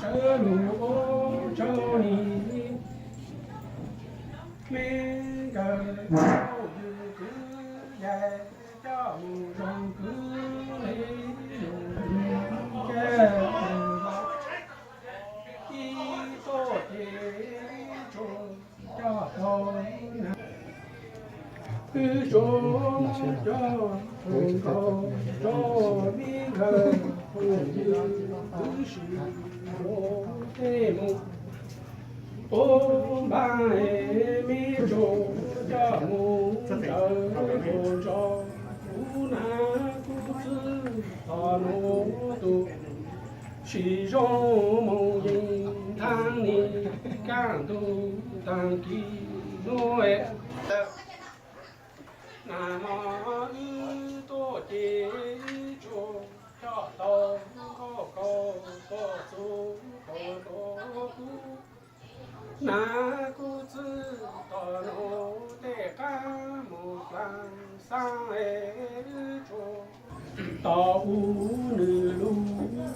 Sawv lug ua tsaug ni, me nkawd tau yug kwv yaig coj mus zoo kwv li, ib tuaj ces tsuas coj tau na. Wb tsuas coj mus nkaus rau me nkawd phooj ywg, wb sim rau tej mus ua npaj, me tsuas coj mus ntsaws ua nrog kuv nas kuv txwj tos nuav tus. Sim zoo moo yeej thaab ni, kaj ntug taag kis nuav. Nag hmo wb tuaj ces wb tsuas coj tau nkauj kaus tuaj txug kaus rau kuv nas kuv txwj tos nuav tej qab mus dlaag xaab es wb tsuas tos ua nwg lug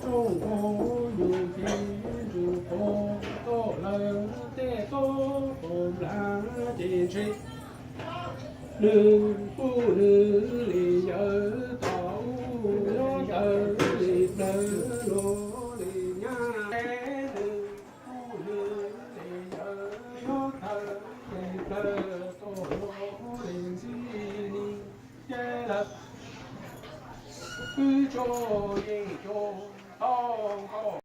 rooj nkaus yug ces nrug puag tuaj lawm tej tuab puag nplaag ces ntshe nwg puj nwg le yawm tos ua nyob tawm le plawg luag le nyab, nwg puj nwg le yawm nyob tawm le plawg tuaj luag le ntxhi ni ces lawm. Wb tsuas yeej cug tau nkauj